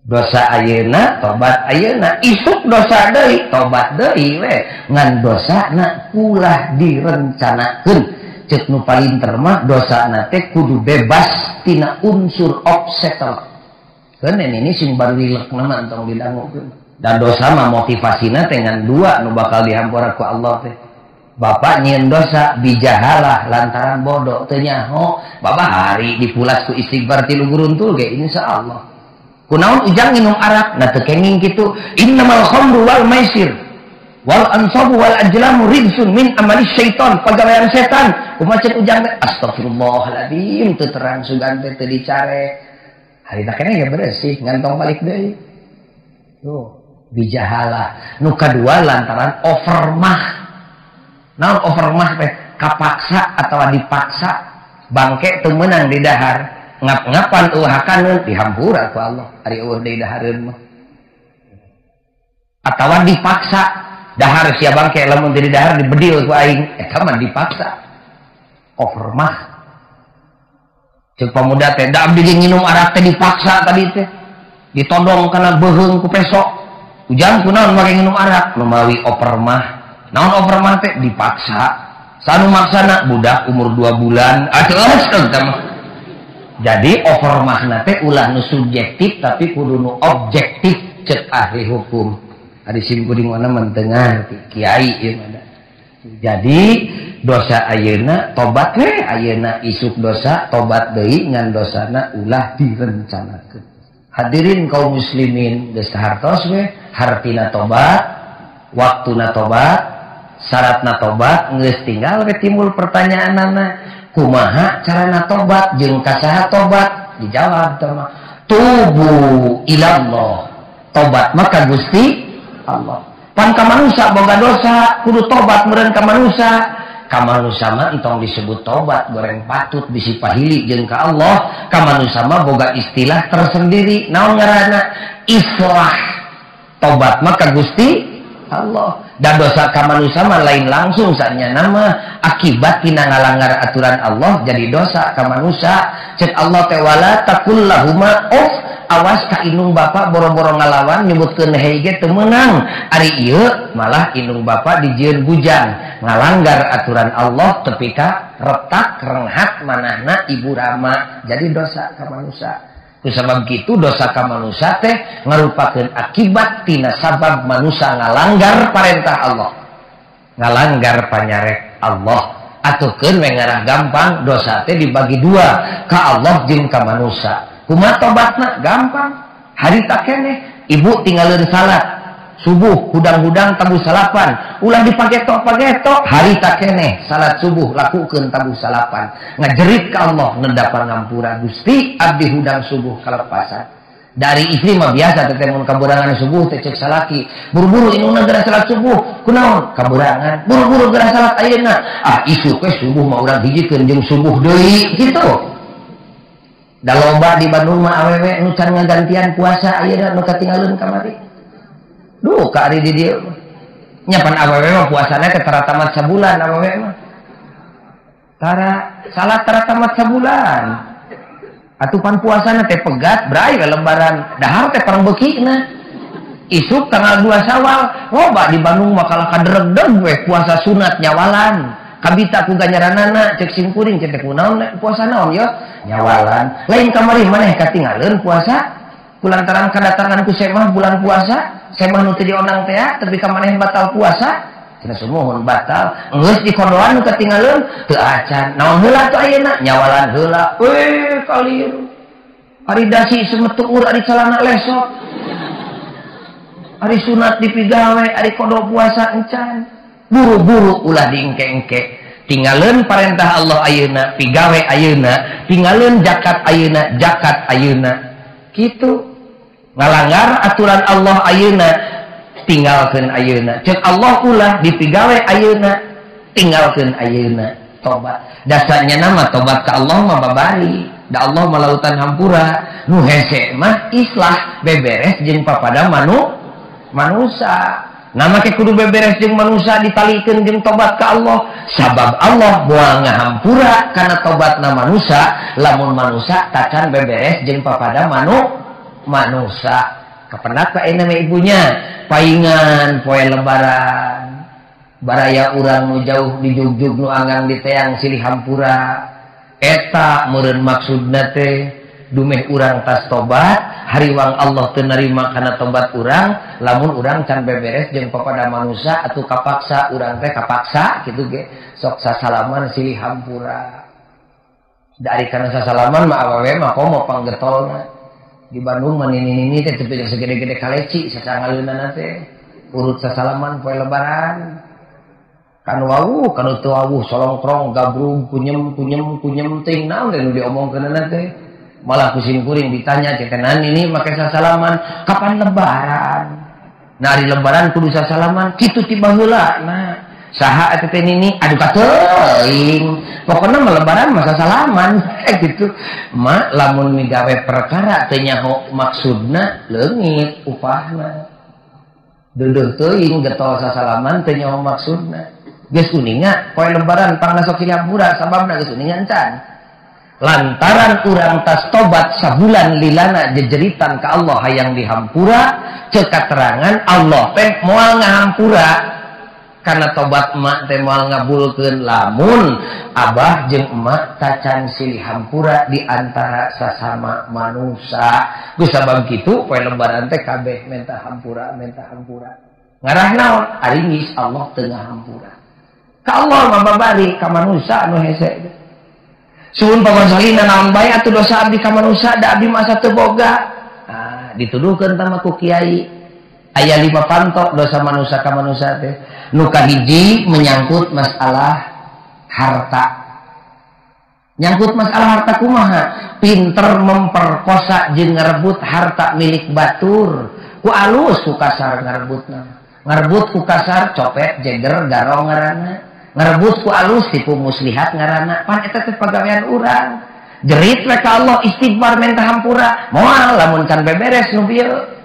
Dosa ayeuna tobat ayeuna isuk dosa deui tobat deui we ngan dosana ulah direncanakeun cek nu palinter mah dosana teh kudu bebas tina unsur obstacle keun ini sing baruilekna mah entong didangukeun dan dosa mah motivasina teh ngan dua nu bakal dihampura ku Allah teh bapak nyieun dosa bijahalah lantaran bodoh teu nyaho bapak hari dipulas ku istighfar tilu guruntul ge insyaallah kunaon ujang minum arak nah teu kenging kitu innamal khamru wal maisir wal ansabu wal ajlamu rijsun min amali syaitan pagawean setan kumaha cek ujang teh astagfirullahaladzim teu terang sugan teh teu dicare harita keneh ge beresih ngantong balik deui tuh bijahalah nu kadua lantaran overmah naon overmah teh kapaksa atawa dipaksa bangke teu meunang di dahar ngap-ngapan eueuh hakaneun dihampura ku Allah ari eueuh deui dahareun mah atawa dipaksa Dahar sia bangke lamun teu didahar dibedil ku aing. Eta mah dipaksa. Overmah. Ceuk pamuda teh da abdi nginum arak teh dipaksa tadi teh. Ditodong kana beuheung ku pesok. Ujang kunaon make nginum arak? Lumawi overmah. Naon overmah teh dipaksa. Sanu maksana budak umur 2 bulan. Atuh eta mah. Jadi overmahna teh ulah nu subjektif tapi kudu nu objektif cek ahli hukum. Ari sim kuring mana mentengah kiai ieu mah. Jadi dosa ayeuna tobat we ayeuna isuk dosa tobat deui ngan dosana ulah direncanakeun. Hadirin kaum muslimin geus hartos we hartina tobat, waktuna tobat, syaratna tobat geus tinggal we timbul pertanyaanana. Kumaha carana tobat jeung kasaha tobat dijawab teh mah tubu ilallah tobat maka Gusti Allah pan ka manusa boga dosa kudu tobat meureun ka manusa ka manusa mah entong disebut tobat goreng patut bisi pahili jeung ka Allah ka manusa mah boga istilah tersendiri naon ngaranna islah tobat maka Gusti Allah dan dosa ka manusa mah lain langsung sanya nama akibat tina ngalanggar aturan Allah jadi dosa ka manusa cek Allah teh wala takul lahuma uff awas ka indung bapa boro-boro ngalawan nyebutkeun hei ge teu meunang ari ieu malah indung bapa dijieun bujang ngalanggar aturan Allah tepi ka retak renghat manahna ibu rama jadi dosa ka manusa. Kusabab kitu dosa ka manusa teh ngarupakeun akibat tina sabab manusa ngalanggar parentah Allah. Ngalanggar panyarek Allah. Atuhkeun we ngarah gampang dosa teh dibagi dua, ka Allah jeung ka manusa. Kumaha tobatna? Gampang. Harita keneh ibu tinggaleun salat subuh hudang-hudang tabuh salapan ulah dipagetok-pagetok harita keneh salat subuh lakukeun tabuh salapan ngajerit ka Allah nendapan ngampura Gusti abdi hudang subuh kalepasan dari istri mah biasa teh mun kaburangan subuh teh cek salaki buru-buru indungna geura salat subuh kunaon kaburangan buru-buru geura salat ayeuna ah isuk we subuh mah urang hijikeun jeung subuh deui kitu da loba di Bandung mah awewe nu can ngagantian puasa ayeuna nu katinggalkeun kamari. Duh, ka ari di dieu mah. Nya pan awewe mah puasana teh tara tamat sabulan awewe mah. Tara salat tara tamat sabulan. Atuh pan puasana teh pegat bray we lebaran. Dahar teh parang beukina. Isuk tanggal 2 Syawal, loba di Bandung mah kalah kaderegdeg we puasa sunat nyawalan. Kabita ku ganjaranana cek sim kuring cek teh kunaon puasa naon yo? Nyawalan. Lain kamari maneh katingaleun puasa kulantaran kadatangan ku semah bulan puasa. Semah nu teu diondang teh tapi ka maneh batal puasa cenah sumuhun batal geus dikondoan nu katingaleun teu acan naon heula tuh ayeuna nyawalan heula we kalir ari dasi semetuur ari calana lesot ari sunat dipigawe ari kodo puasa encan buru-buru ulah diengke-engke tingaleun parentah Allah ayeuna pigawe ayeuna tingaleun zakat ayeuna zakat ayeuna kitu ngalanggar aturan Allah ayeuna tinggalkeun ayeuna cek Allah ulah dipigawe ayeuna tinggalkeun ayeuna tobat dasarnya nama tobat ka Allah mah babari da Allah mah lautan hampura nu hese mah islah beberes jeung papada manusa nama ke kudu beberes jeung manusa ditalikeun jeung tobat ka Allah sabab Allah moal ngahampura kana tobatna manusa lamun manusa tacan beberes jeung papada manusa kapendak ka ayeuna ibunya paingan poe lebaran baraya urang nu jauh di jugjug nu anggang di teang silih hampura eta meureun maksudna teh dumeh urang tas tobat hariwang Allah teu narima kana tobat urang lamun urang can beberes jeung papada manusa atuh kapaksa urang teh kapaksa kitu ge sok sasalaman silih hampura dari kana sasalaman mah awewe mah komo panggetolna di Bandung mah nini-nini teh tepi segede-gede kaleci sasangaleunana teh urut sasalaman poe lebaran kan wawuh kan teu wawuh solongkrong gabrug kunyem kunyem kunyem teuing naon teh nu diomongkeunana teh malah ku sim kuring ditanya teh tenan ini make sasalaman kapan lebaran nah ari lebaran kudu sasalaman kitu ti baheula nah saha eta teh nini aduh kateuing pokona mah lebaran mah sasalaman gitu ma lamun migawe perkara teu nyaho maksudna leungit upahna. Deudeung teuing getol sasalaman teu nyaho maksudna. Geus uninga poe lebaran pangna sok silih hampura sababna geus uninga encan. Lantaran urang tas tobat sabulan lilana jejeritan ka Allah hayang dihampura, ceuk katerangan Allah teh moal ngahampura karena tobat emak teh moal ngabulkeun lamun abah jeung emak tacan silih hampura di antara sasama manusia. Geus sabab kitu poe lebaran teh kabeh menta hampura, menta hampura. Ngarah naon? Ari geus Allah teu ngahampura. Ka Allah mah babari ka manusia anu hese. Suhun pagonsalina naon bae atuh dosa abdi ka manusia da abdi masa teu boga. Ah, dituduhkeun tah ku kiai. Aya 5 panto dosa manusia ka manusia teh. Nu kahiji menyangkut masalah harta. Nyangkut masalah harta kumaha? Pinter memperkosa jeung ngarebut harta milik batur. Ku alus ku kasar ngarebutna. Ngarebut ku kasar copet, jeger, garong ngaranna. Ngarebut ku alus tipu muslihat ngaranna. Pan eta teh pagawean urang. Jerit we ka Allah istighfar menta hampura. Moal lamun can beberes nu bieu.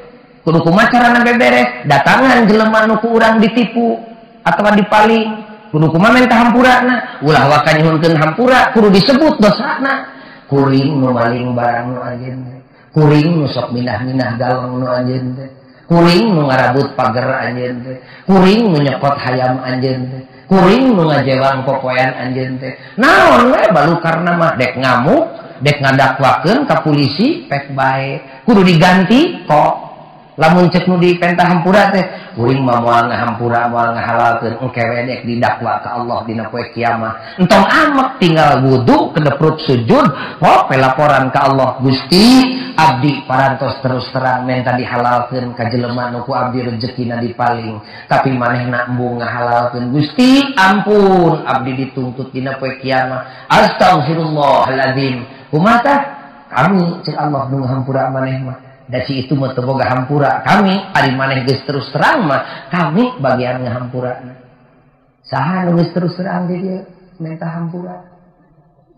Kudu kumaha carana beberes? Datangan jelema nu ku urang ditipu atawa dipaling. Kudu kumaha menta hampurana? Ulah waka nyuhunkeun hampura, kudu disebut dosana. Kuring nu maling barang nu anjeun teh. Kuring nu sok minah-minah galong nu anjeun teh. Kuring nu ngarabut pager anjeun teh. Kuring nu nyokot hayam anjeun teh. Kuring nu ngajewang popoean anjeun teh. Naon we balukarna mah dek ngamuk, dek ngadakwakeun ka polisi pek bae. Kudu diganti kok. Lamun cek nu dipenta hampura teh, kuring mah moal ngahampura, moal ngahalalkeun, engke we dek didakwa ka Allah dina poe kiamat. Entong amek tinggal wudu kedeprut sujud, hop laporan ka Allah, Gusti abdi parantos terus terang menta dihalalkeun ka jelema nu ku abdi rejekina dipaling, tapi manehna embung ngahalalkeun. Gusti ampun abdi dituntut dina poe kiamat. Astagfirullahaladzim. Kumaha tah? Kami cek Allah nu ngahampura maneh mah. Da si itu mah teu boga hampura kami, ari maneh geus terus terang mah kami bagian ngahampurana. Saha nu geus terus terang di dieu menta hampura?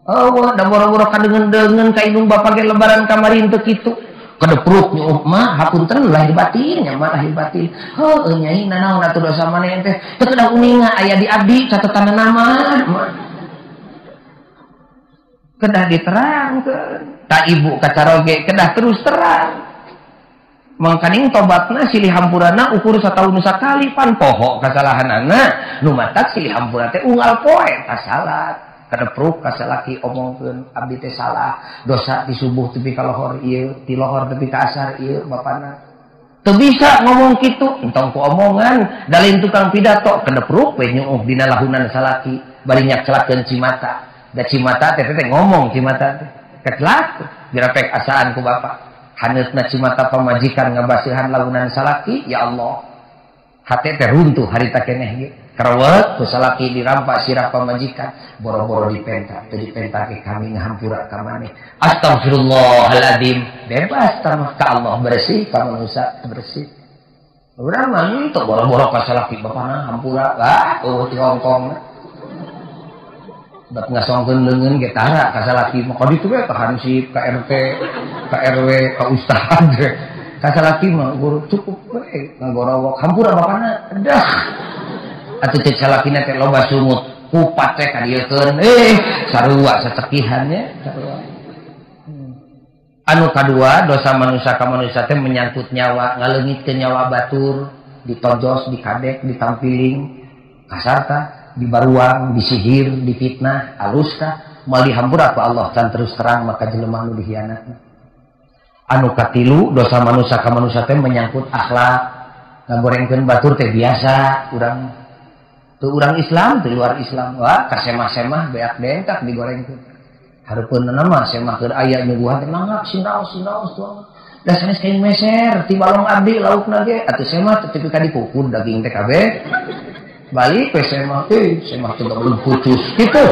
Oh, da boro-boro kadeungeun-deungeun ka indung bapa ge lebaran kamari teu kitu. Kedepruk nyuuh mah hapunten lahir batin, nya mah lahir batin. Heuh nyai nanaon atuh dosa maneh teh? Teu kedah uninga aya di abdi catetanna mah. Kedah diterangkeun. Ta ibu kacaroge kedah terus terang. Mangkaning tobatna silih hampurana ukur satahun sakali pan poho kasalahanana nu matak silih hampura teh unggal poe kasalat kadepruk kasalaki omongkeun abdi teh salah dosa di subuh tepi ka lohor ieu ti lohor tepi ka asar ieu bapana teu bisa ngomong kitu entong ku omongan dalin tukang pidato kadepruk we nyuuh dina lahunan salaki bari nyakcelakeun cimata da cimata teh teh ngomong cimata teh kecelak dirapek asaan ku bapak. Haneutna cimata pamajikan ngabasihan launan salaki, ya Allah. Hate teh runtuh harita keneh ge. Karewet ku salaki dirampak sirah pamajikan, boro-boro dipenta, teu dipenta ge kami ngahampura ka maneh. Astagfirullahaladzim. Bebas tamah ka Allah bersih, ka manusia bersih. Urang mah henteu boro-boro ka salaki bapana hampura, ah eueuh ti Hongkong. Bat ngasongkeun leungeun ge tara ka salaki mah ka ditu we ka hansip, ka RT, ka RW, ka ustad. Ka salaki mah guru cukup we ngagorowok hampura bapana. Dah. Atuh cek salakina teh loba sungut, kupat teh ka dieukeun. Sarua sacekihan nya, sarua. Anu kadua dosa manusia ka manusia teh menyangkut nyawa, ngaleungitkeun nyawa batur, ditojos, dikadek, ditampiling, kasar tah. Dibaruang, disihir, difitnah, alus tah, moal dihampura ku Allah can terus terang maka jelema nu dihianatna. Anu katilu dosa manusia ka manusia teh menyangkut akhlak, ngagorengkeun batur teh biasa urang teu urang Islam, teu luar Islam, wah kasemah-semah beak dentak digorengkeun. Hareupeunna mah semah keur aya nyuguhan teh mangga sinaos-sinaos tuang. Da sanes kain meser ti balong abdi laukna ge atuh semah teh tepi ka dikukur daging teh kabeh. Balik we semah teh, semah teh belum putus gitu.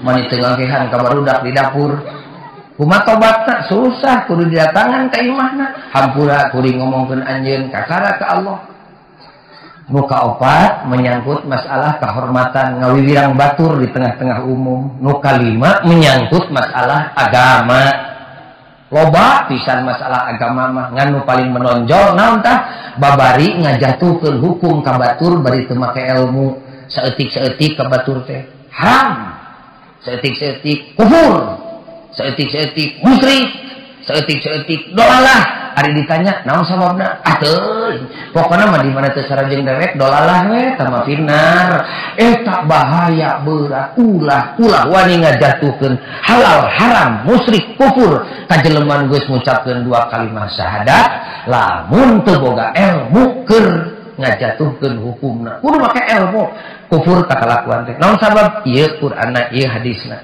Mani teu ngangkehan ka barudak di dapur. Kumaha tobatna susah kudu didatangan ka imahna. Hampura kuring ngomongkeun anjeun kakara ka Allah. Nu kaopat menyangkut masalah kehormatan ngawiwirang batur di tengah-tengah umum. Nu kalima menyangkut masalah agama. Loba pisan masalah agama mah ngan nu paling menonjol naon tah babari ngajatuhkeun hukum ka batur bari teu make ilmu saeutik-saeutik ka batur teh haram, saeutik-saeutik kufur, saeutik-saeutik musyrik, saeutik-saeutik dolalah. Ari ditanya naon sababna? Ah teuing, pokona mah di mana teu sarajeng dewek dolalah we tah mah finnar. Eta bahaya berat. Ulah ulah wani ngajatuhkeun halal haram musyrik kufur ka jelema nu geus ngucapkeun dua kalimat syahadat lamun teu boga ilmu keur ngajatuhkeun hukumna. Kudu make ilmu. Kufur ka kalakuan teh naon sabab? Ieu Qur'anna, ieu hadisna.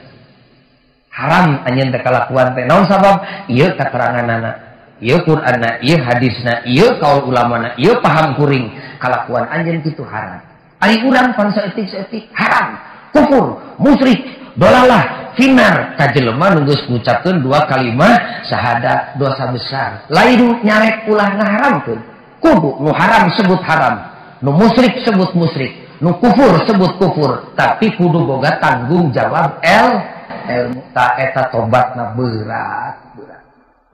Haram anjeun teh kalakuan teh naon sabab? Ieu kateranganana, ieu Qur'anna, ieu hadisna, ieu kaul ulamana, ieu paham kuring kalakuan anjeun kitu haram. Ari urang pan saeutik-saeutik haram, kufur, musyrik, dolalah, finnar ka jelema nu geus ngucapkeun dua kalimat syahadat dosa besar. Lain nyarek ulah ngaharamkeun. Kudu nu haram sebut haram, nu musyrik sebut musyrik, nu kufur sebut kufur, tapi kudu boga tanggung jawab ilmu. Ta eta tobatna berat.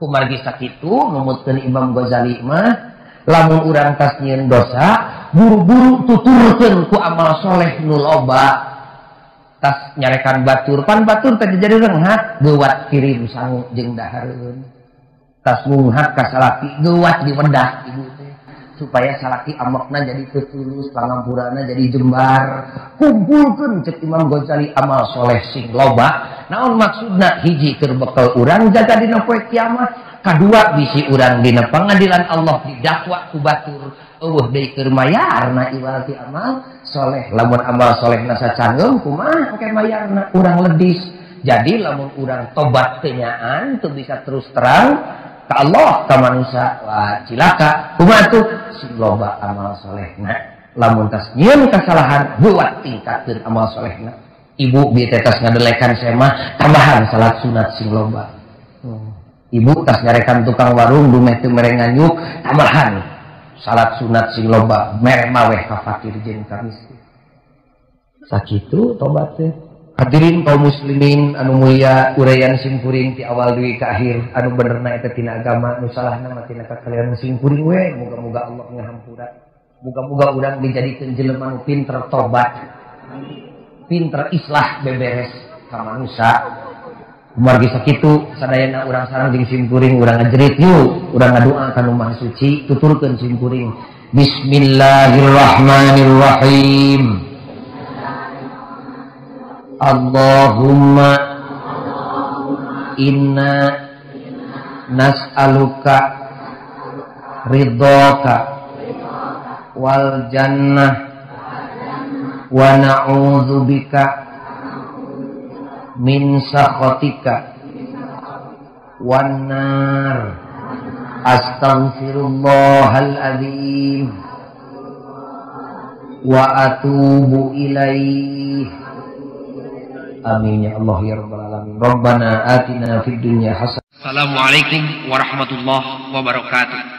Kumargi sakitu numutkeun Imam Ghazali mah lamun urang tas nyieun dosa buru-buru tuturkeun ku amal soleh nu loba. Tas nyarekan batur pan batur teh jadi reunghat geuwat kirim sangu jeung dahareun. Tas ngunghat ka salaki geuwat di wedah ibu teh supaya salaki amokna jadi tetulus, pangampurana jadi jembar. Kumpulkeun cek Imam Ghazali amal soleh sing loba. Naon maksudna? Hiji keur bekal urang jaga dina poe kiamat, kadua bisi urang dina pengadilan Allah didakwa ku batur eueuh deui keur mayarna iwal ti amal soleh. Lamun amal solehna sacangeum kumaha engke mayarna urang ledis. Jadi lamun urang tobat kenyaan teu bisa terus terang ka Allah ka manusia, wah cilaka. Kumaha tuh sing loba amal solehna. Lamun tas nyieun kasalahan buat tingkatkeun amal solehna. Ibu bieu teh tas ngadelekan semah tambahan salat sunat sing loba. Ibu tas nyarekan tukang warung dumeh teu mere nganyuk tambahan salat sunat sing loba, mere maweh ka fakir jeung ka miskin. Sakitu tobat teh. Hadirin kaum muslimin anu mulia, uraian simkuring ti awal dugi ka akhir anu benerna eta tina agama, nu salahna mah tina kakalian simkuring we. Muga-muga Allah ngahampura. Muga-muga urang dijadikeun jelema nu pinter tobat, pinter islah beberes ka manusa. Kumargi sakitu sadayana urang sareng jeung simkuring urang ngajerit yuk, urang ngadua ka Nu Maha Suci, tuturkeun simkuring. Bismillahirrahmanirrahim. Allahumma inna nas'aluka ridhoka wal jannah wa na'udzubika min sakhatika wan nar. Astaghfirullahal azim wa atubu ilaih. Amin ya Allah ya rabbal alamin. Rabbana atina fid dunya hasanah.
Assalamualaikum warahmatullahi wabarakatuh.